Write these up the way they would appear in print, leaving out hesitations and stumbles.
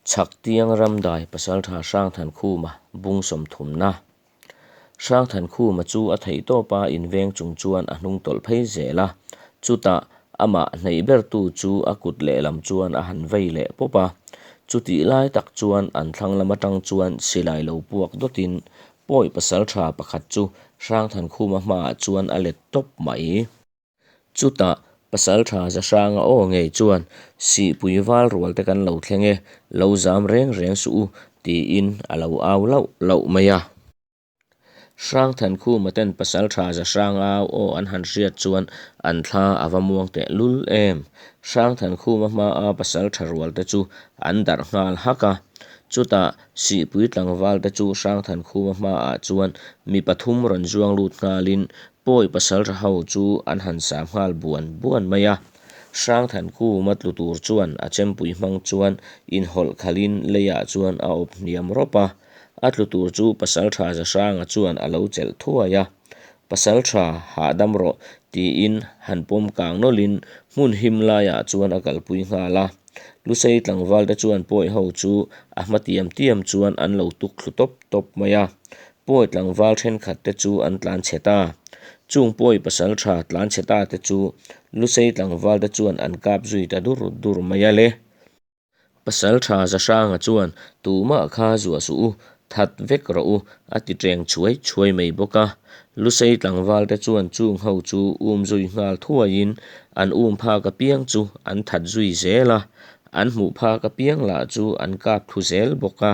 Chhaktiang Ramdai Pasaltha Hrangthankhuma bung sawmthumna. Hrangthankhuma chu a theihtawpa inveng chung chuan a hnung tawlh phei zel a, chutah amah hneih bertu chu a kut lehlam chuan a han vei leh pawp a. Chutih lai tak chuan an thlang lam atang chuan silai lo puak dawtin Pawi pasaltha pakhat chu Hrangthankhuma hmaah chuan a let tawp mai. Chutah Pasaltha Zahranga aw ngei chuan, Sihpui val rual te kan lo thleng e, lo zam reng reng suh u, tiin a lo au lauh lauh mai a. Hrangthankhuma ten Pasaltha Zahranga au aw an han hriat chuan an thla a va muang teh lul em. Hrangthankhuma hmaa Pasaltha rual te chu an darh nghal hak a. Chutah Sihpui tlangval te chu Hrangthankhuma hmaah chuan mi pathum rawn zuang lut nghalin Pawi pasalṭha ho chu an han sam nghal buan buan mai a. Hrangthankhuma tlu tur chuan a chempui hmang chuan inhawlh khalhin leiah chuan a awp hniam rawp a. A tlu tur chu pasalṭha Zahranga chuan a lo chelh thuai a. Pasalṭha, hahdam rawh, tiin han pawm kang nawlhin hmun him laiah chuan a kalpui nghal a. Lusei tlangvalte chuan pawi ho chu a hma tiam tiam chuan an lo tuk thlu tawp tawp mai a. Pawi tlangval thenkhat te chu an tlan chhe ta. Chung pawi pasal tha tlan chhe ta te chu Lusei tlangval te chuan an kap zui ta dur dur mai a le. Pasal tha Zahranga chuan tumah kha zuah suh u, that vek rawh u a ti teng chhuai chhuai mai bawk a. Lusei tlangval te chuan chung ho chu um zui nghal thuaiin an um phak apiang chu an that zui zel a, an hmuh phak apiang lah chu an kap thlu zel bawk a.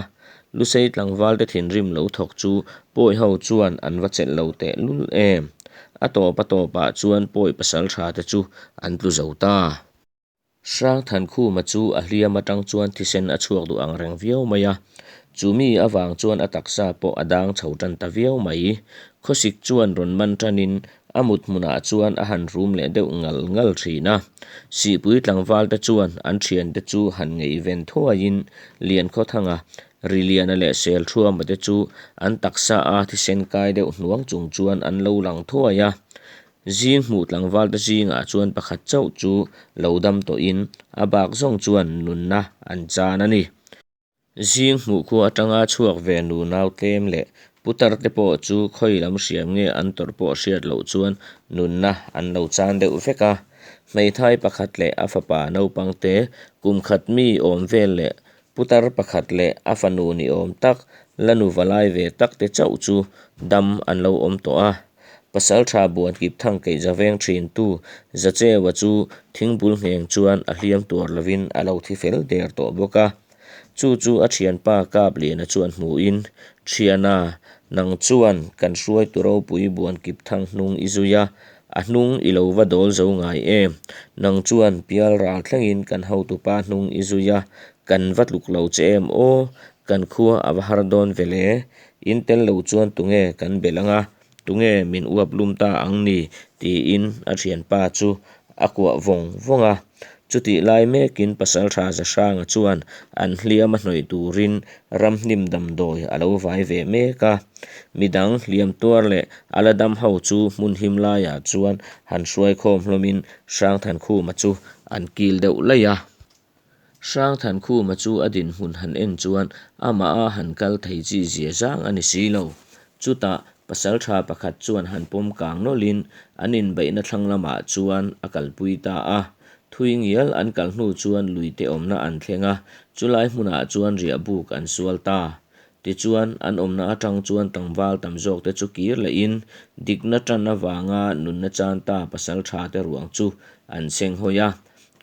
Lusei tlangvalte thinrim lo thawk chu Pawi ho chuan an va chelh lo teh lul em. A tawp a tawpah chuan Pawi pasal tha te chu an tlu zo ta. Hrangthankhuma chu a hliam atang chuan thisen a chhuak duh ang reng viau mai a. Chu mi avang chuan a taksa pawh a dang chho tan ta viau mai. Khawsik chuan rawn man tanin A mut hmunah chuan a han rum leh deuh ngal ngal thin a. Sihpui tlangvalte chuan an thiante chu han ngeiven thuaiin Liankhawthanga, Riliana leh Selthuama te chu an taksa a thisen kai deuh hnuang chung chuan an lo lang thuai a. Zing hmuh tlangvalte zingah chuan pakhat chauh chu lo dam tawhin a bak zawng chuan nunna an chan a ni. Zing hmuh khua atanga chhuak ve nu nau tlem leh putar te pawh chu khawi lam hriam nge an tawrh pawh hriat loh chuan nunna an lo chan deuh vek a. Hmeithai pakhat leh a fapa naupang te kum khat mi awm vel leh putar pakhat leh a fanu ni awm tak la nu valai ve tak te chauh chu dam an lo awm tawh a. Pasaltha buan kip thang keih za veng thin tu Zachewa chu thingbul ngheng chuan a hliam tuar lovin a lo thi fel der tawh bawk a. Chu chu a thianpa Kapliana chuan hmuhin, Thiana, nang chuan kan hruaitu ropui buan kip thang hnung i zui a, a hnung i lo va dawl zo ngai em? Nang chuan pial ral thlengin kan hotupa hnung i zui a, kan va tluk lo che em aw? Kan khua a va har dawn ve le? In tel lo chuan tunge kan belh ang a, tunge min uap lum ta ang ni? tiin a thianpa chu a kuah vawng vawng a. Chutih lai mekin Pasaltha Zahranga chuan an hliam a hnawih turin ramhnim damdawi a lo vai ve mek a. Midang hliam tuar leh a la dam ho chu hmun him laiah chuan han hruaikhawm hlawmin Hrangthankhuma chu an kil deuh laih a. Hrangthankhuma chu a dinhmun han en chuan amah a han kal thei chi zia zang a ni si lo. Chutah pasaltha pakhat chuan han pawm kang nawlhin an inbeihna thlang lamah chuan a kalpui ta a. Thui ngial an kal hnu chuan luite awmna an thleng a, chulai hmunah chuan riahbuk an sual ta. Tichuan, an awmna atang chuan tlangval tam zawkte chu kir lehin dikna tan avanga nunna chan ta pasaltha te ruang chu an seng hawi a.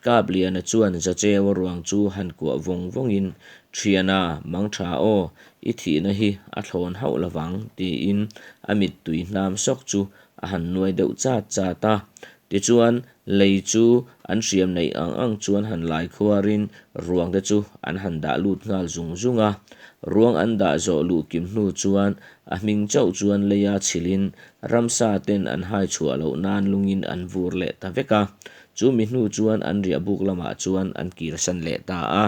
Kapliana chuan Zacheua ruang chu han kuah vawng vawngin, Thiana, mang tha aw, i thihna hi a thlawn hauh lovang, tiin a mittui hnam sawk chu a han nuai deuh chat chat a. Tichuan, lei chu an hriam neih ang ang chuan han lai khuarin ruang te chu an han dah lut nghal zung zung a. Ruang an dah zawh luh kim hnu chuan a hming chauh chuan leia chhilhin ramsa ten an hai chhuah loh nan lungin an vur leh ta vek a. Chu mi hnu chuan an riah buk lamah chuan an kirsan leh ta a.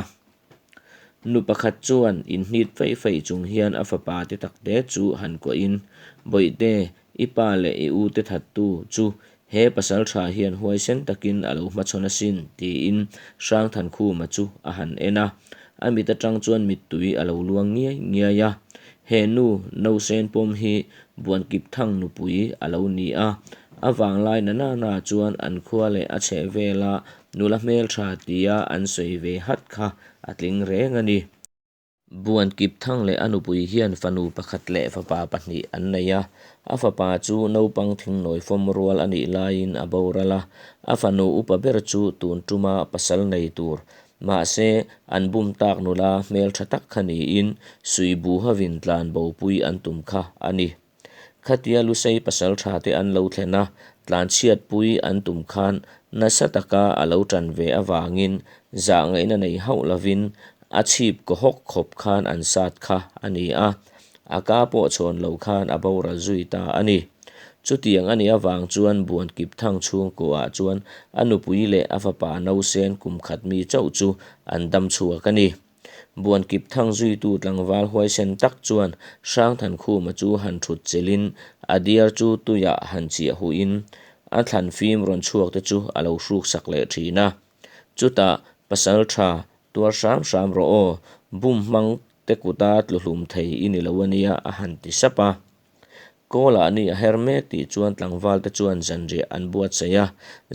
Nu pakhat chuan inhnit feih feih chung hian a fapa te takte chu han kuahin, Bawihte, i pa leh i u te thattu chu he pasal tha hian huaisen takin a lo hmachhawn asin, tiin Hrangthankhuma chu a han en a. A mit atang chuan mittui a lo luang ngiai ngiai a. He nu nausen pawm hi Buankipthang nupui a lo ni a. A vanglai na na na chuan an khua leh a chhehvela nula hmeltha tia an sawi ve hat kha a tling reng a ni. Buankipthang leh a nupui hian fanu pakhat leh fapa pahnih an nei a. A fapa chu naupang thingnawi fawm rual a nih laiin a boral a. A fanu upa ber chu tun tuma pasal nei tur Mahse, an bum tak nula hmeltha tak kha niin Suibu hovin tlan bopui an tum kha a ni. Khatia Lusei pasal tha te an lo thlen a, tlan chhiatpui an tum khan nasa taka a lo tan ve avangin zah ngaihna nei hauh lovin a chhip kaw hawk khawp khan an sat kha a ni a. A ka pawh chhawn lo khan a boral zui ta a ni. Chutiang a nih avang chuan Buankipthang chhungkuaah chuan a nupui leh a fapa nausen kum khat mi chauh chu an dam chhuak a ni. Buankipthang zuitu tlangval huaisen tak chuan Hrangthankhuma chu han thut chelhin a diar chu tuiah han chiah huhin a thlan fim rawn chhuak te chu a lo hruksak leh thin a. Chutah pasal tha tuar hram hram rawh aw, bum hmang te kuta tlu hlum thei i ni lo a nia a han ti sap a. Kawlah ni a her mek tih chuan tlangval te chuan zanriah an buatsaih a,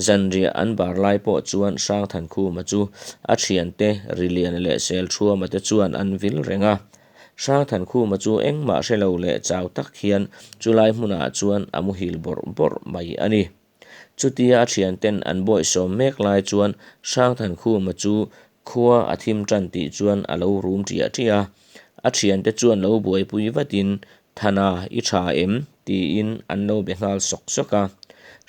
zanriah an bar lai pawh chuan Hrangthankhuma chu a thiante Riliana leh Selthuama te chuan an vil reng a. Hrangthankhuma chu engmah hre lo leh chau tak hian chulai hmunah chuan a muhil bawrh bawrh mai a ni. Chutia a thianten an bawihsawm mek lai chuan Hrangthankhuma chu khua a thim tan tih chuan a lo rum ṭiah ṭiah a. A thiante chuan lo buaipui vatin, Thana, i ṭha em? tiin an lo be nghal sawk sawk a.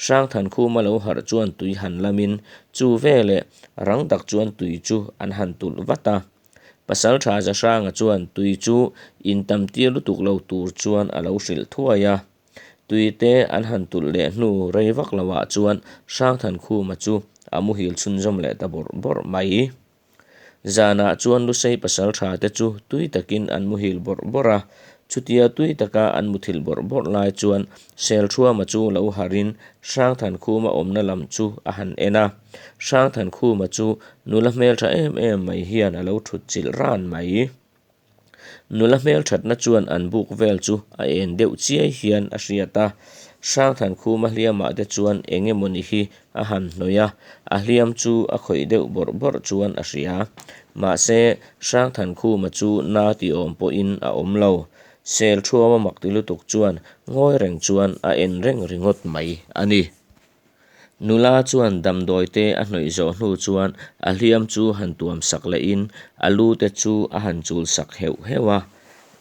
Hrangthankhuma lo harh chuan tui han lamin chu veleh rang tak chuan tui chu an han tulh vat a. Pasalṭha Zahranga chuan tui chu intam tir lutuk lo tur chuan a lo hrilh thuai a. Tuite an han tulh leh hnu rei vak loah chuan Hrangthankhuma chu a muhil chhunzawm leh ta bawrh bawrh mai. Zanah chuan Lusei pasal tha te chu tui takin an muhil bawrh bawrh a, chutia tui taka an muthilh bawrh bawrh lai chuan Selthuama chu lo harhin Hrangthankhuma awmna lam chu a han en a. Hrangthankhuma chu nula hmeltha em em mai hian a lo thut chilh ran mai. Nula hmelthatna chuan an buk vel chu a en deuh chiai hian a hriat a, Hrangthankhuma hliamah te chuan eng emawni hi a han hnawih a, a hliam chu a khawih deuh bawrh bawrh chuan a hria. Mahse, Hrangthankhuma chu na ti awm pawhin a awm lo. Sel thuama mak ti lutuk chuan ngawi reng chuan a en reng ringawt mai a ni. Nula chuan damdawi te a hnawih zawh hnu chuan a hliam chu han tuam sak lehin a lu te chu a han chul sak heuh heuh a.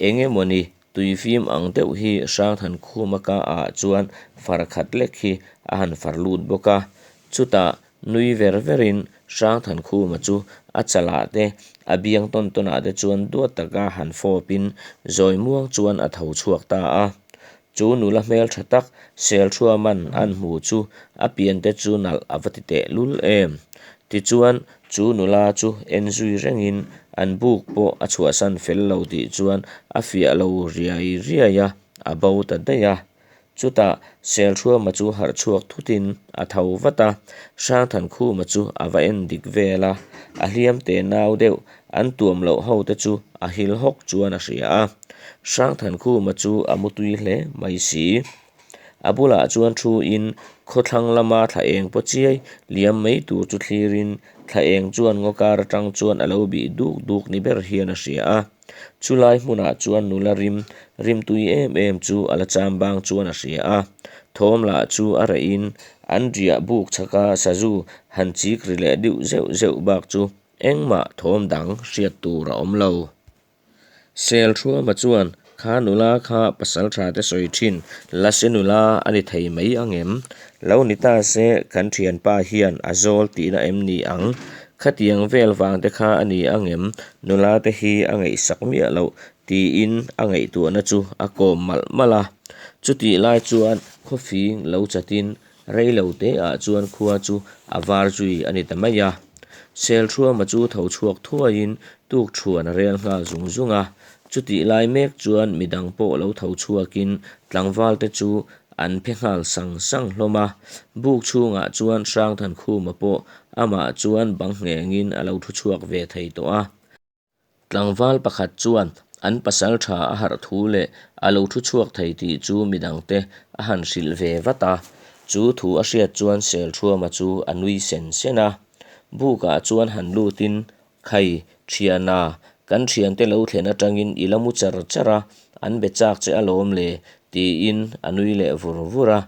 Eng emawni tui fim ang deuh hi Hrangthankhuma ka ah chuan far khat lek hi a han far lut bawk a. Chutah nui ver verin Hrangthankhuma chu a chalah te a biang tawn tawnah te chuan duat taka han fawpin zawi muang chuan a tho chhuak ta a. Chu nula hmeltha tak Selthuaman an hmu chu a piante chu nalh a va ti teh lul em. Tichuan, chu nula chu en zui rengin an buk pawh a chhuahsan fel lo tih chuan a fiah lo riai riai a, a bo ta daih a. Chutah Selthuama chu harh chhuak thutin a tho vat a, Hrangthankhuma chu a va en dik vel a, a hliam te nau deuh An tuam loh ho te chu a hil hawk chuan a hria a, Hrangthankhuma chu a mutui hle mai si. A bulah chuan thu in khawthlang lama thla eng paw chiai liam mai tur chu thlir in thla eng chuan ngaw kar atang chuan a lo bih duk duk ni ber hian a hria a. Chulai hmunah chuan nula rim rimtui em em chu a la cham bang chuan a hria a. Thawm lah chu a reh in an riah buk chhaka sazu han chik ri leh deuh zeuh zeuh bak chu Engmah thawm dang hriat tur a awm lo. Selthuama chuan kha nula kha pasal tha te sawi thin Lasi nula a ni thei mai ang em? Lo ni ta se kan thianpa hian a zawl tihna em ni ang? Khatiang vel vang te kha a ni ang em? Nula te hi a ngaihsak miah loh tiin a ngaihtuahna chu a kawm malh malh a. Chutih lai chuan khawfing lo chatin Rei lo te ah chuan khua chu a var zui a ni ta mai a. Selthuama chu tho chhuak thuaiin tuk thuan a rel nghal zung zung a. Chutih lai mek chuan midang pawh lo tho chhuakin tlangval te chu an phe nghal sang sang hlawm a. Buk chhungah chuan Hrangthankhuma pawh amah chuan bang nghengin a lo thu chhuak ve thei tawh a. Tlangval pakhat chuan an pasalṭha a harh thu leh a lo thu chhuak thei tih chu midangte a han hrilh ve vat a. Chu thu a hriat chuan Selṭhuama chu a nui sen sen a. Bukah chuan han lutin, Khai, ṭhiana, kan ṭhiante lo thlen aṭangin i la mu char char a, an be chak che alawm le, tiin a nui leh vur vur a.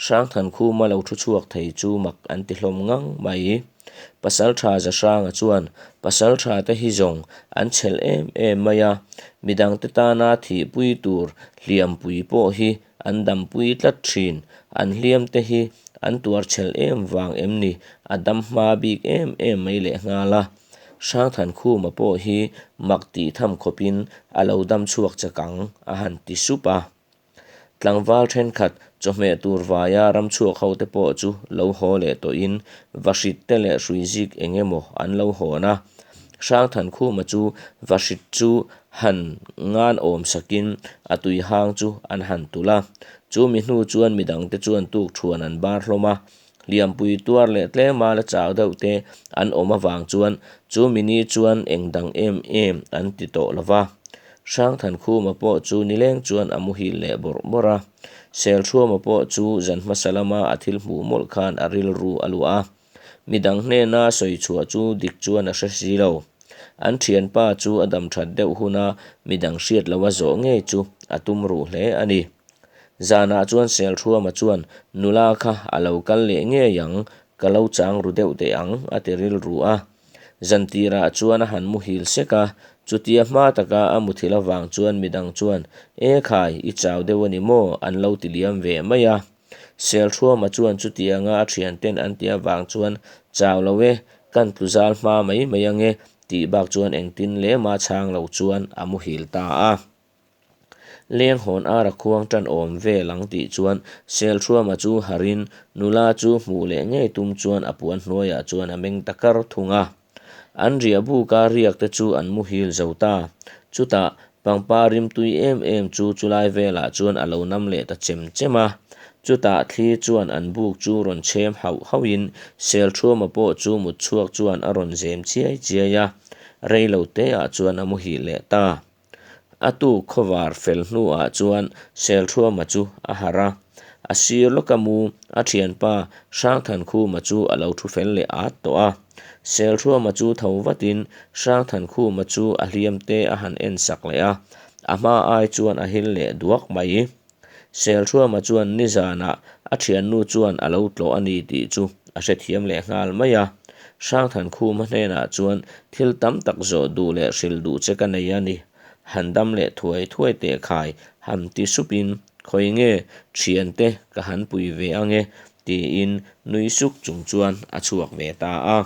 Hrangthankhuma lo thu chhuak thei chu mak an ti hlawm ngang mai. Pasalṭha Zahranga chuan, Pasalṭha te hi zawng an chhel em em mai a, midangte tana thihpui tur hliampui pawh hi an dampui tlat ṭhin, an hliam te hi an tuar chhel em vang em ni a dam hma bik em em mai lehnghal a. Hrangthankhuma pawh hi mak tih tham khawpin a lo dam chhuak chak ang a han ti sup a. Tlangval thenkhat chawhmeh tur vaia ramchhuak ho te pawh chu lo haw leh tawhin vahrit te leh hruizik eng emaw an lo hawn a. Hrangthankhuma chu vahrit chu han ngan awm sakin a tui hang chu an han tulh a. Chu mi hnu chuan midangte chuan tukthuan an bar hlawm a. Hliampui tuar leh tlema la chau deuh te an awm avang chuan chu mini chuan eng dang em em an ti tawh lo va. Hrangthankhuma pawh chu nileng chuan a muhil leh bawrh bawrh a. Selṭhuama pawh chu zan hmasa lama a thil hmuh mawlh khan a rilru a luah a. Midang hnena sawi chhuah chu dik chuan a hre si lo. An ṭhianpa chu a dam ṭhat deuh huna midang hriat loha zawh ngei chu a tum ruh hle a ni. Zanah chuan Selṭhuama chuan nula kha a lo kal leh ngei ang, ka lo chang ru deuh teh ang a ti rilru a. Zantirah chuan a han muhil sek a, chutia hma taka a muthilh avang chuan midang chuan, E khai, i chau deuh a ni maw? an lo ti liam ve mai a. Selṭhuama chuan chutianga a ṭhianten an tih avang chuan, Chau lo e, kan tlu zal hma mai mai ange tih bak chuan engtin lema chhang lo chuan a muhil ta a. Leng hawn ara khuang tan awm vel ang tih chuan Selṭhuama chu harin nula chu hmuh leh ngei tum chuan a puan hnuaiah chuan a meng ta kar thung a. An riah buka riak te chu an muhil zo ta. Chutah pangpar rimtui em em chu chulai velah chuan a lo nam leh ta chem chem a. Chutah thli chuan an buk chu rawn chhem hauh hauhin Selṭhuama pawh chu mutchhuak chuan a rawn zem chiai chiai a. Reilo teah chuan a muhil leh ta. A tuk khawvar fel hnuah chuan Selṭhuama chu a harh a, a sir lawka mu a ṭhianpa Hrangthankhuma chu a lo thu fel leh at tawh a. Selṭhuama chu tho vatin Hrangthankhuma chu a hliam te a han en sak leh a, a hma ai chuan a hil leh duak mai. Selṭhuama chuan nizanah a ṭhiannu chuan a lo tlawh a ni tih chu a hrethiam leh nghal mai a. Hrangthankhuma hnenah chuan thil tam tak zawh duh leh hrilh duh che ka nei a ni. Han dam leh thuai thuai teh khai han ti supin khawi nge ṭhiante ka han pui ve ange tiin nui suk chung chuan a chhuak ve ta a.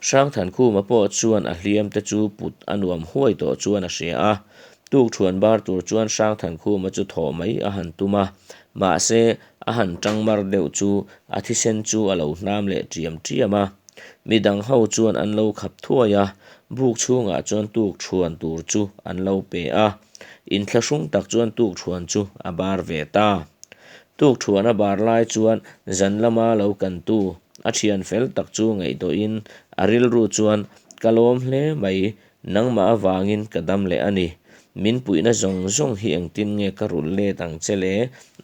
Hrangthankhuma pawh chuan a hliam te chu put a nuam huai tawh chuan a hria a. Tukṭhuan bar tur chuan Hrangthankhuma chu thawh mai a han tum a, mahse a han ṭang mar deuh chu a thisen chu a lo hnam leh ṭiam ṭiam a. Midang ho chuan an lo khap thuai a, buk chhungah chuan tukṭhuan tur chu an lo pe a. Inthlahrung tak chuan tukṭhuan chu a bar ve ta. Tukṭhuan a bar lai chuan zan lama lo kantu a thian fel tak chu ngaihtuahin a rilru chuan, Ka lawm hle mai, nangmah avangin ka dam leh a ni. Min puihna zawng zawng hi engtin nge ka rulh let ang che le?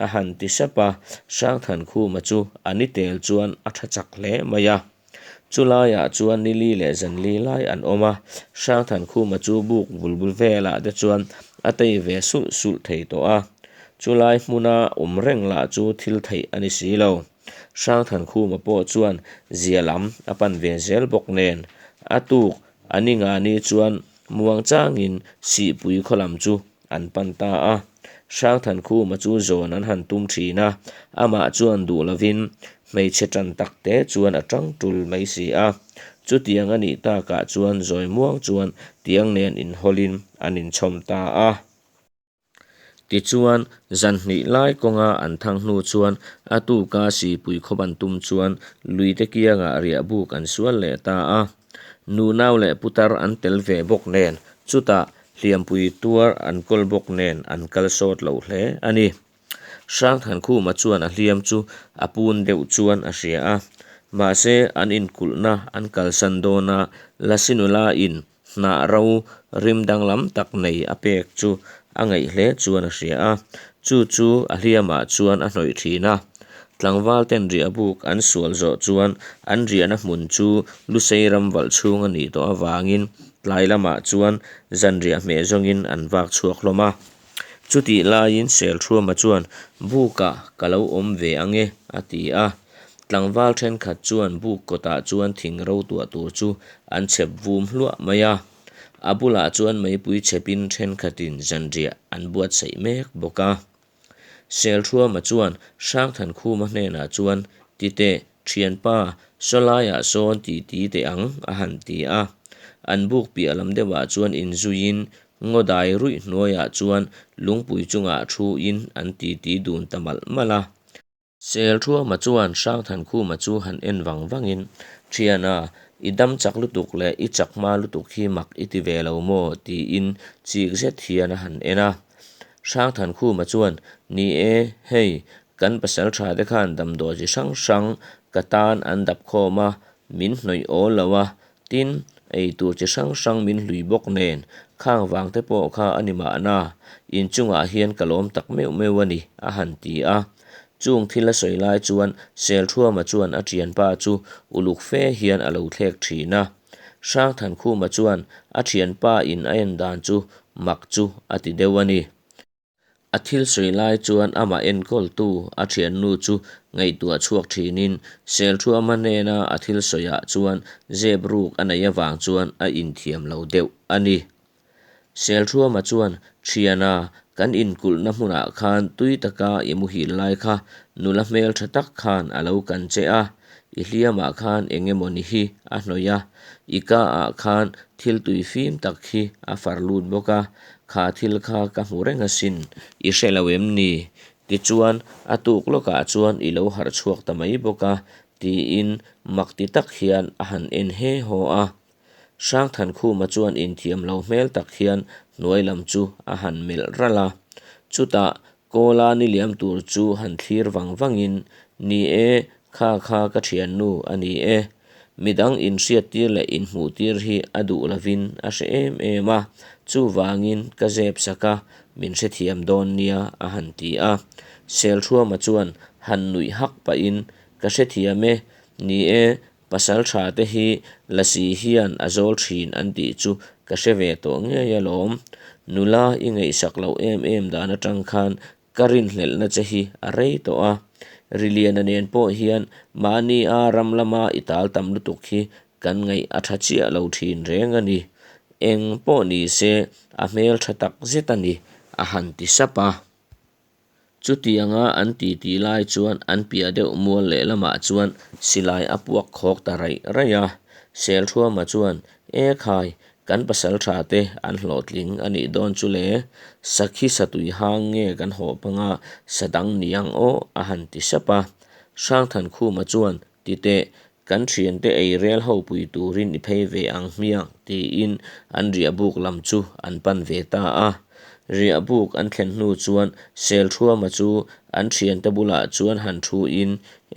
a han ti sap a, Hrangthankhuma chu a ni tel chuan a tha chak hle mai a. Chu laiah chuan nili leh zanli lai an awm a, Hrangthankhuma chu buk bul bul velah te chuan a tei ve sulh sulh thei tawh a. Chu lai hmuna awm reng lah chu thil theih a ni si lo. Hrangthankhuma pawh chuan zia lam a pan ve zel bawk nen, a tuk a ni nga ni chuan muang changin Sihpui khaw lam chu an pan ta a. Hrangthankhuma chu zawn an han tum thin a, amah chuan duh lovin hmeichhe tan tak te chuan a tang tul mai si a. Chutiang a nih takah chuan zawi muang chuan tiang nen inhawlin an inchhawm ta a. Tichuan, zan hnih lai kawnga an thang hnu chuan a tuka sipui khawp an tum chuan luite kiangah riah buk an sual leh ta a. Nunau leh putar an tel ve bawk nen, chutah hliampui tuar an kawl bawk nen an kal sawt lo hle a ni. Hrangthankhuma chuan a hliam chu a pun deuh chuan a hria a, mahse an inkulhna an kalsan dawna Lasi nula in. hnah ro rim danglam tak nei a pek chu a ngeih hle chuan a hria a, chu chu a hliamah chuan a hnawih thin a. Tlangval ten riahbuk an sual zawh chuan an riahna hmun chu Lusei ram valh chhung a nih tawh avangin tlai lamah chuan zanriah hmeh zawngin an vak chhuak hlawm a. Chutih laiin Selṭhuama chuan, Bukah ka lo awm ve ang e, a ti a. Tlangval thenkhat chuan buk kawtah chuan thing ro tuah tur chu an chhep vum hluah mai a. A bulah chuan meipui chhepin thenkhatin zanriah an buatsaih mek bawk a. Selṭhuama chuan Hrangthankhuma hnenah chuan, Titeh, thianpa, sawlaiah sawn titi teh ang, a han ti a. An buk piah lam deuhah chuan inzuiin ngaw dai ruih hnuaiah chuan lungpui chungah thuin an titi dun ta malh malh a. Selṭhuama chuan Hrangthankhuma chu han en vang vangin, Thiana, i dam chak lutuk leh i chak hma lutuk hi mak i ti ve lo maw? tiin chik zet hian a han en a. Hrangthankhuma chuan, Ni e, hei, kan pasalṭha te khan damdawi chi hrang hrang ka tan an dap khawm a, min hnawih awl lo a, Tin, ei tur chi hrang hrang min hlui bawk nen, khang vang te pawh kha a ni mahna, inchungah hian ka lawm tak meuh meuh a ni, a han ti a. Chung thil a sawi lai chuan Selṭhuama chuan a ṭhianpa chu uluk fe hian a lo thlek ṭhin a. Hrangthankhuma chuan a ṭhianpa in a en dan chu mak chu a ti deuh a ni. A thil sawi lai chuan amah enkawltu a thiannu chu ngaihtuah chhuak thinin Selṭhuama hnena a thil sawiah chuan zep ruk a neih avang chuan a inthiam lo deuh a ni. Selṭhuama chuan, Thiana, kan inkulhna hmunah khan tui taka i muhil lai kha nula hmelṭha tak khan a lo kan che a, i hliamah khan eng emaw ni hi a hnawih a, i ka ah khan thil tui fim tak hi a far lut bawk a, Kha thil kha ka hmu reng asin, i hre lo em ni? Tichuan, a tuk lawkah chuan i lo harh chhuak ta mai bawk a, tiin mak ti tak hian a han en he haw a. Hrangthankhuma chuan inthiam lo hmel tak hian hnuai lam chu a han melh ralh a. Chutah, Kawla ni liam tur chu han thlir vang vangin, Ni e, kha kha ka thiannu a ni e. Midang inhriattir leh inhmuhtir hi a duh lovin a hre em em a, chuvangin ka zep sak a, min hrethiam dawn nia a han ti a. Selṭhuama chuan han nuih hak pahin, Ka hrethiam e, ni e, pasal tha te hi lasi hian a zawl thin an tih chu ka hre ve tawh ngei alawm. Nula i ngaihsak loh em em dan atang khan Ka rinhlelhna che hi a rei tawh a, Riliana nen pawh hian mahni a ram lama i tal tam lutuk hi kan ngaih a tha chiah lo thin reng a ni. Eng pawh ni se a hmel tha tak zet a ni, a han ti sap a. Chutianga an titi lai chuan an piah deuh mual lehlamah chuan silai a puak khawk ta raih raih a. Selṭhuama chuan, E khai, Kan pasalṭha te an hlawhtling a nih dawn chu le, sakhi satui hang nge kan haw panga sa dang ni ang aw a han ti sap a. Hrangthankhuma chuan, Titeh, kan thiante ei rel ho pui turin i phei ve ang hmiang tiin an riahbuk lam chu an pan ve ta a. Riahbuk an thlen hnu chuan Selṭhuama chu an thiante bulah chuan han thuin,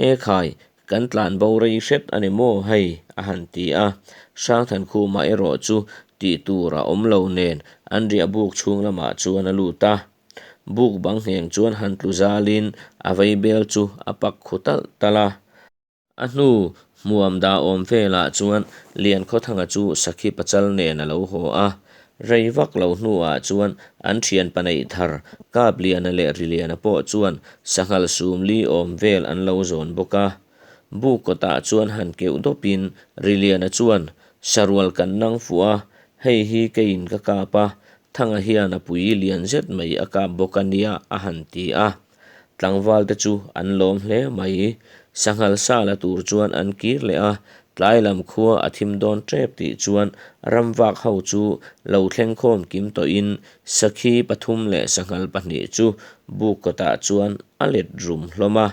E khai, Kan tlan bo rei hret a ni maw hei? a han ti a. Hrangthankhuma erawh chu tih tur a awm lo nen an riah buk chhung lamah chuan a lut a. Buk bang ngheng chuan han tlu zalin a vei bel chu a pak khu talh talh a. A hnu hmuam dah awm velah chuan Liankhawthanga chu Sakhi Pachal nen a lo haw a. Rei vak lo hnuah chuan an thian paneih thar Kapliana leh Riliana pawh chuan sanghal sumli awm vel an lo zawn bawk a. Buk kawtah chuan han keuh dawpin Riliana chuan, Sarual kan nang fuh a, hei hi keiin ka kap a, Thanga hian a pui lian zet mai a kap bawk a nia a han ti a. Tlangval te chu an lawm hle mai. Sanghal sa la tur chuan an kir leh a, tlai lam khua a thim dawn tep tih chuan ramvak ho chu lo thleng khawm kim tawhin sakhi pathum leh sanghal pahnih chu buk kawtah chuan a let rum hlawm a.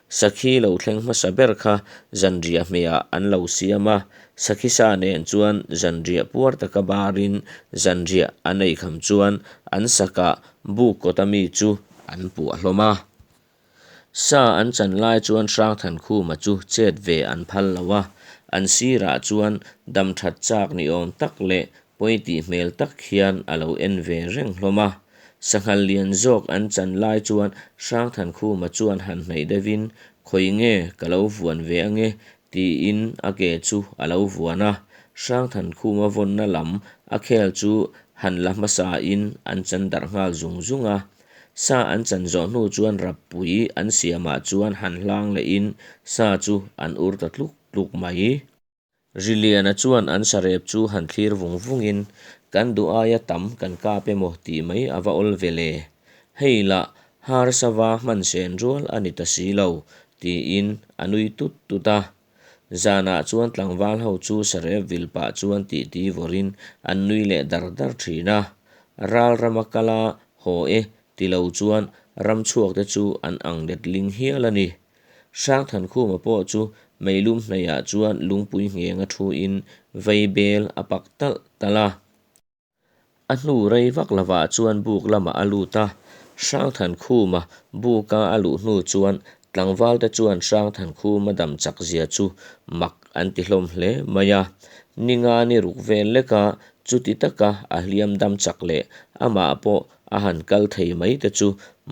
Sakhi lo thleng hmasa ber kha zanriah hmehah an lo siam a, sakhi sa nen chuan zanriah puar taka barin zanriah an eikham chuan an sakah buk kawta mi chu an puah hlawm a. Sa an chan lai chuan Hrangthankhuma chu chet ve an phal lo a, an sirah chuan dam that chak ni awm tak leh pawi tih hmel tak hian a lo en ve reng hlawm a. Sanghal lian zawk an chan lai chuan Hrangthankhuma chuan han hnaih deuhin, Khawi nge ka lo vuan ve ange? tiin a ke chu a lo vuan a. Hrangthankhuma vawnna lam a khel chu han la hmasain an chan darh nghal zung zung a. Sa an chan zawh hnu chuan rappui an siamah chuan han hlang lehin sa chu an ur ta tluk tluk mai. Riliana chuan an sarep chu han thlir vung vungin, Kan duh aia tam kan kap emaw tih mai a va awl ve le. Hei lah harsa va hman sen rual a ni ta si lo, tiin a nui tut tut a. Zanah chuan tlangval ho chu sarep vil pah chuan titi vawrin an nui leh dar dar thin a. Ral rama kala haw e ti lo chuan ramchhuakte chu an ang letling hial a ni. Hrangthankhuma pawh chu meilum hnaihah chuan lungpui nghenga thuin vaibel a pak talh talh a. A hnu rei vak lovah chuan buk lamah a lut a, Hrangthankhuma buka a luh hnu chuan tlangvalte chuan Hrangthankhuma dam chak zia chu mak an ti hlawm hle mai a. Ninga ni ruk vel leka chuti taka a hliam dam chak leh amah pawh a han kal thei mai te chu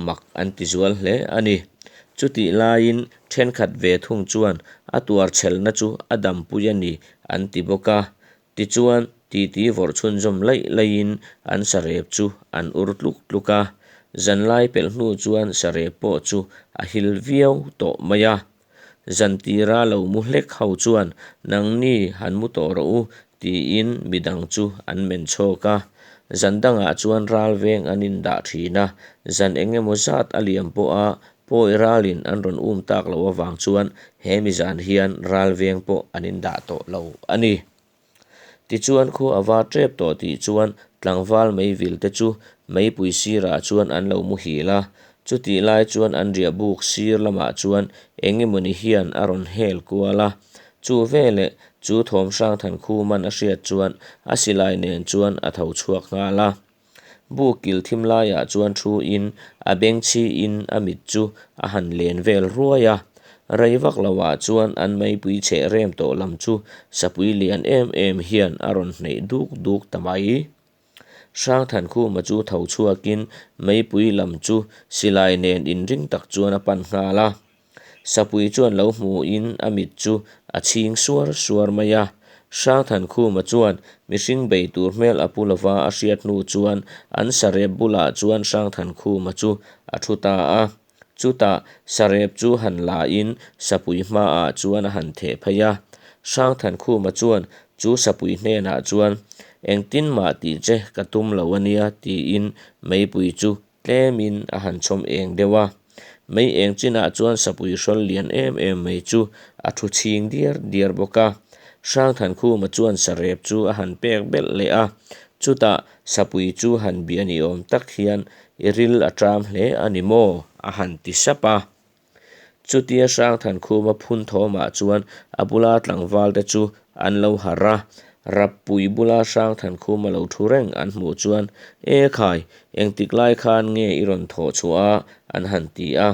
mak an ti zual hle a ni. Chutih laiin thenkhat ve thung chuan a tuar chhelna chu a dampui a ni an ti bawk a. Tichuan, titi vawrh chhunzawm laih laihin an sarep chu an ur tluk tluk a. Zanlai pelh hnu chuan sarep pawh chu a hil viau tawh mai a. Zantira lo mu hlek ho chuan nangni han mu tawh rawh u tiin midang chu an men chhawk a. Zan dangah chuan ral veng an indah thin a, zan eng emaw zat a liam pawha pawi ralin an rawn um tak loh avang chuan he mi zan hian ral veng pawh an indah tawh lo a ni. Tichuan khu a va tep tawh tih chuan tlangval meivil te chu meipui sirah chuan an lo muhil a, chutih lai chuan an riah buk sir lamah chuan eng emawni hian a rawn hel kual a. Chu veleh chu thawm hrang than khuman a hriat chuan a silai nen chuan a tho chhuak nghal a. Buk kil thim laiah chuan thu in a beng chhi in a mit chu a han len vel ruai a. Rei vak lo ah chuan an meipui chheh rem tawh lam chu sapui lian em em hian a rawn hneih duk duk ta mai. Hrangthankhuma chu tho chhuak in meipui lam chu silai nen inring tak chuan a pan nghal a. Sapui chuan lo hmuhin a mit chu a chhing suar suar mai a. Hrangthankhuma chuan mihring bei tur hmel a pu lova a hriat hnu chuan an sarep bulah chuan Hrangthankhuma chu a thu ta a. Chutah sarep chu han lain sapui hmaah chuan a han theh phei a. Hrangthankhuma chuan chu sapui hnenah chuan, Engtin mah tih che ka tum lo a nia tiin meipui chu Tlemin a han chhawm eng deuh a, mei eng chinah chuan sapui hrawl lian em em mai chu a thu chhing diar diar bawk a. Hrangthankhuma chuan sarep chu a han pek belh leh a, chutah sapui chu han bia ni awm tak hian i ril a ṭam hle a ni maw? a han ti sap a. Chutia Hrangthankhuma phun thawmah chuan a bula tlangvalte chu an lo harh a, Rappui bula Hrangthankhuma lo thu reng an hmuh chuan, E khai, engtik lai khan nge i rawn thawh chhuah a? an han ti a.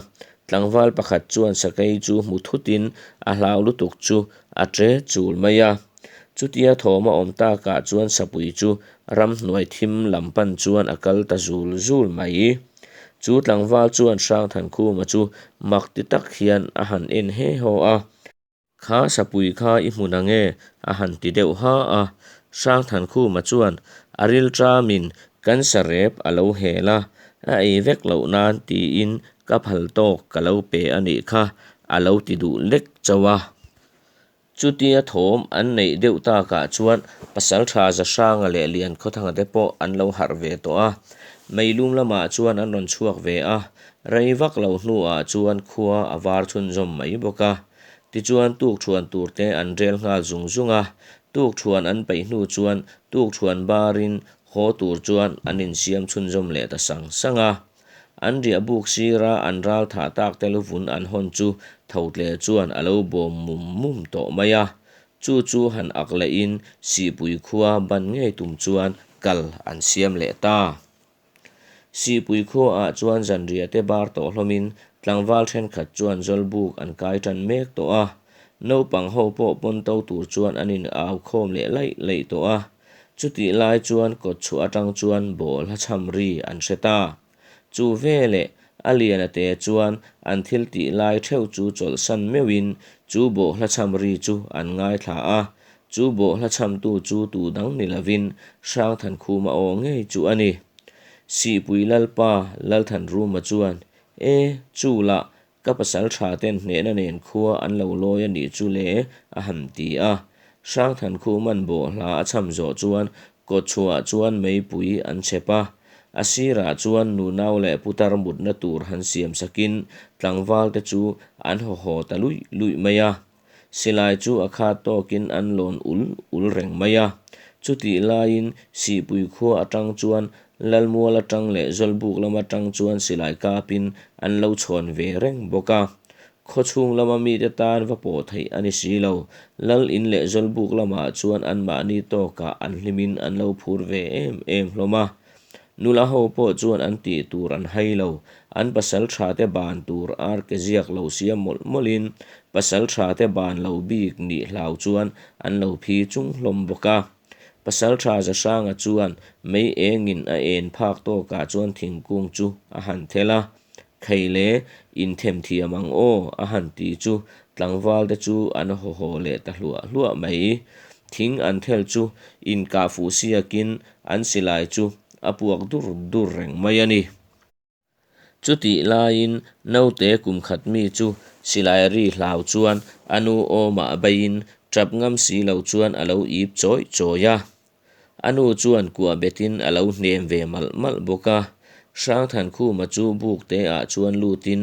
Tlangval pakhat chuan sakei chu hmu thutin a hlau lutuk chu a ṭe chul mai a. Chutia thawm a awm takah chuan sapui chu ramhnuai thim lam pan chuan a kal ta zul zul mai. Chu tlangval chuan Hrangthankhuma chu mak ti tak hian a han en he haw a. Kha sapui kha i hmu nange? a han ti deuh ha a. Hrangthankhuma chuan a rilṭamin kan sarep a lo hel a, a ei vek loh nan tiin ka phal tawk ka lo pe a nih kha a lo ti duh lek chauh a. Chutia thawm an neih deuh takah chuan Pasalṭha Zahranga leh Liankhawthanga te pawh an lo harh ve tawh a. Meilum lamah chuan an rawn chhuak ve a, rei vak lo hnuah chuan khua a var chhunzawm mai bawk a. Tichuan tukṭhuan tur te an rel nghal zung zung a, tukṭhuan an peih hnu chuan tukṭhuan barin haw tur chuan an insiam chhunzawm leh ta sang sang a. An riah buk sira an ral thah tak te luvun an hawn chu Thotle chuan a lo bawm mum mum tawh mai a. Chu chu han ak lehin Sihpui khua ban ngei tum chuan kal an siam leh ta. Sihpui khuaah chuan zanriah te bar tawh hlawmin tlangval thenkhat chuan zawlbuk an kai tan mek tawh a. Naupang ho pawh pawn to tur chuan an in au khawm leh laih laih tawh a. Chutih lai chuan kawtchhuah atang chuan bawlhla chham ri an hre ta. Chu veleh a lian a te chuan an thil tih lai theuh chu chawlhsan meuhin chu bawhhla chham ri chu an ngaithla a. Chu bawhhla chhamtu chu tu dang ni lovin Hrangthankhuma aw ngei chu a ni. Sihpui Lalpa Lalthanruma chuan, E, chu lah Ka pasal tha ten hnehna nen khua an lo lawi a nih chu le, a han ti a. Hrangthankhuman bawhhla a chham zawh chuan kawtchhuah chuan meipui an chhep a. A sirah chuan nunau leh putar mutna tur han siam sakin tlangval te chu an haw haw ta luih luih mai a. Silai chu a khat tawkin an lawn ul ul reng mai a. Chutih laiin Sihpui khua atang chuan Lalmual atang leh Zawlbuk lam atang chuan silai kapin an lo chhawn ve reng bawk a. Khaw chhung lama mite tan va pawh theih a ni si lo. Lal in leh Zawlbuk lamah chuan anmahni tawkah an hlimin an lo phur ve em em hlawm a. Nula ho pawh chuan an tih tur an hai lo, an pasal tha te ban tur ar ke ziak lo siam mawlh mawlhin pasal tha te ban lo bik nih hlau chuan an lo phi chung hlawm bawk a. Pasal tha Zahranga chuan mei engin a en phak tawkah chuan thingkung chu a han thel a, Khei le, inthem thiam ang aw, a han ti chu tlangval te chu an haw haw leh ta hluah hluah mai. Thing an thel chu inkah fuh siakin an silai chu a puak dur dur reng mai a ni. Chutih laiin naute kum khat mi chu silai ri hlau chuan a nu awmah beiin tap ngam si lo chuan a lo ip chawih chawih a. A nu chuan kuah betin a lo hnem ve malh malh bawk a. Hrangthankhuma chu buk te ah chuan lutin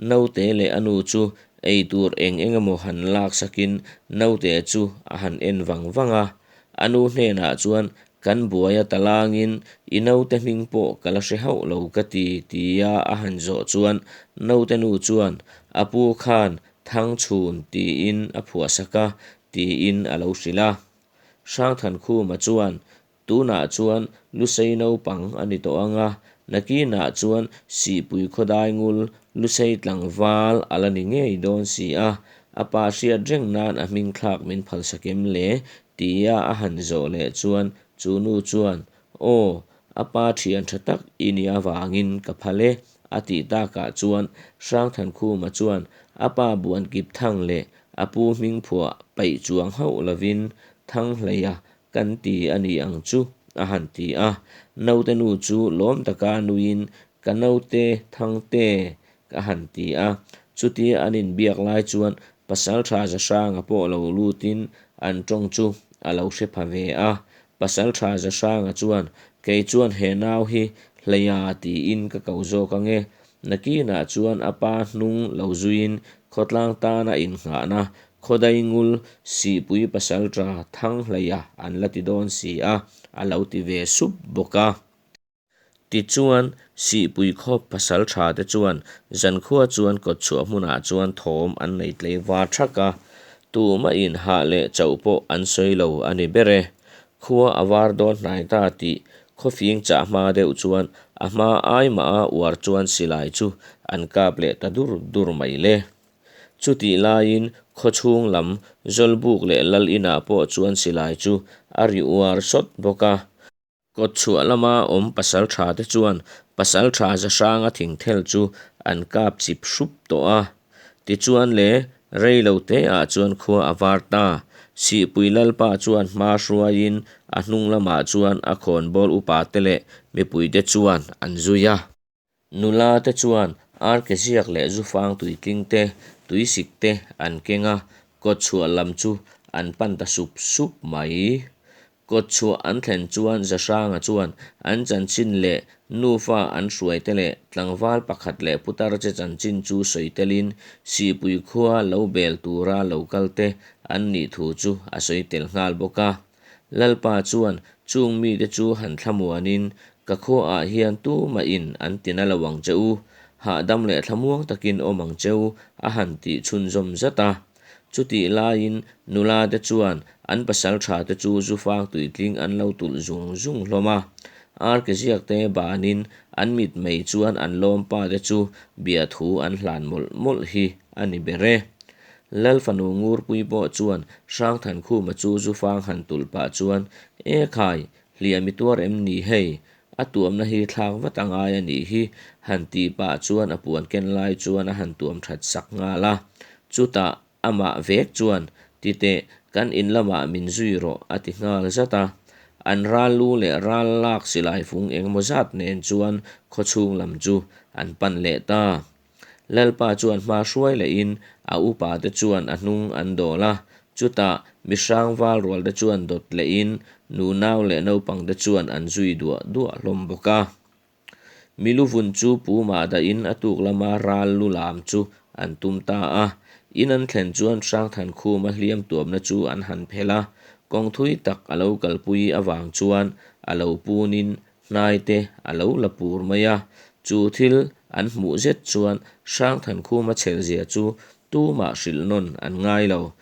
naute leh a nu chu ei tur eng eng emaw han lak sakin naute chu a han en vang vang a. A nu hnenah chuan kan buai a talangin i naute hming pawh ka la hre hauh lo ka ti tia a han zawh chuan naute nu chuan a pu khan Thangchhun tiin a phuahsak a tiin a lo hrilh a. Hrangthankhuma chuan, Tunah chuan Lusei naupang a ni tawh ang a, nakinah chuan Sihpui khawdai ngul Lusei tlangval a la ni ngei dawn si a, a pa hriat reng nan a hming thlak min phalsak em le? tia a han zawh leh chuan chu nu chuan, Aw, a pa thian tha tak i nih avangin ka phal e, a tih takah chuan Hrangthankhuma chuan a pa buan kip thang leh A pu hming phuah paih chuang hauh lovin Thanghleia kan ti a ni ang chu, a han ti a. Naute nu chu lawm taka nuiin Ka naute Thangte a han ti a. Chutia an inbiak lai chuan Pasaltha Zahranga pawh lo lutin an tawng chu a lo hre pha ve a. Pasaltha Zahranga chuan, Kei chuan he nau hi Hleia tiin ka ko zawk ange, Nakinah chuan a pa hnung lo zuiin khawtlang tana innghahna Khawdaingul Sihpui Pasalṭa Thanghleia an la ti dawn si a, a lo ti ve sup bawk a. Tichuan, Sihpui khaw Pasalṭha te chuan zankhua chuan kawtchhuah hmunah chuan thawm an nei tlei var ṭhak a, tumahin hah leh chauh pawh an sawi lo a ni ber e. Khua a var dawn hnai ta tih khawfing chah hma deuh chuan a hma ai mah a uar chuan silai chu an kap leh ta dur dur mai le. Chutih laiin khaw chhung lam Zawlbuk leh Lal inah pawh chuan silai chu a ri uar sawt bawk a. Kawtchhuah lama awm pasaltha te chuan pasaltha Zahranga thingthel chu an kap chip hrup tawh a. Tichuan le, rei lo te ah chuan khua a var ta. Sihpui Lalpa chuan hma hruaiin a hnung lamah chuan a khawnbawl upa te leh mipui te chuan an zui a. Nula te chuan arke ziak leh zufang tuitling te, tuisik te an keng a, kawtchhuah lam chu an pan ta sup sup mai. Kawtchhuah an thlen chuan Zahranga chuan an chanchin leh nufa an hruaite leh tlangval pakhat leh putar che chanchin chu sawi telin Sihpui khua lo bel tura lo kalte an nih thu chu a sawi tel nghal bawk a. Lalpa chuan chung mite chu han thlamuanin ka khuaah hian tumahin an ti na lo ang che u, hahdam leh thlamuang takin awm ang che u a han tih chhunzawm zat a. Chutih laiin nula te chuan an pasal tha te chu zufang tuitling an lo tulh zung zung hlawm a. Arke ziak te banin an mitmei chuan an lawmpa te chu biathu an hlan mawlh mawlh hi a ni ber e. Lal fanu Ngurpui pawh chuan Hrangthankhuma chu zufang han tulh pah chuan, E khai! Hliam i tuar em ni hei? A tuamna hi thlak vat a ngai a nih hi, han tih pah chuan a puan ken lai chuan a han tuam that sak nghal a. Chutah amah vek chuan, Titeh, kan in lamah min zui rawh, a ti nghal zat a. An ral lu leh ral lak silai fung engemaw zat nen chuan khawchhung lam chu an pan leh ta. Lalpa chuan hma hruai lehin a upa te chuan a hnung an dawl a, chutah mi hrang val rual te chuan dawt lehin nunau leh naupang te chuan an zui duah duah hlawm bawk a. Mi lu vun chu pumah dahin a tuk lama ral lu lam chu an tum ta a. In an thlen chuan Hrangthankhuma hliam tuamna chu an han phelh a, kawng thui tak a lo kalpui avang chuan a lo punin hnai te a lo la pur mai a. Chu thil an hmuh zet chuan Hrangthankhuma chhelzia chu tumah hrilh nawn an ngai lo,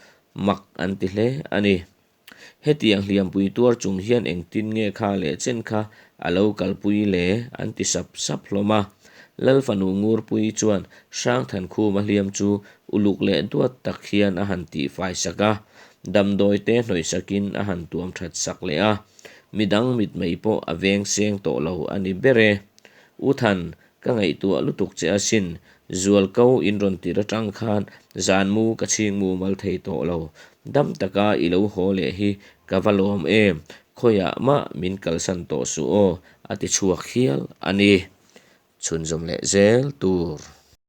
mak an ti hle a ni. Hetiang hliampui tuar chung hian engtin nge kha leh chen kha a lo kalpui le? an ti sap sap hlawm a. Lal fanu Ngurpuii chuan Hrangthankhuma hliam chu uluk leh duat tak hian a han tihfai sak a, damdawi te hnawih sakin a han tuam that sak leh a. Midang mitmei pawh a veng seng tawh lo a ni ber e. U Than, Ka ngaihtuah lutuk che asin, zualko in rawn tir atang khan zan mu ka chhing mumal thei tawh lo. Dam taka i lo haw leh hi ka va lawm em, khawiah mah min kalsan tawh suh aw, a ti chhuak hial a ni. Chhunzawm leh zel tur.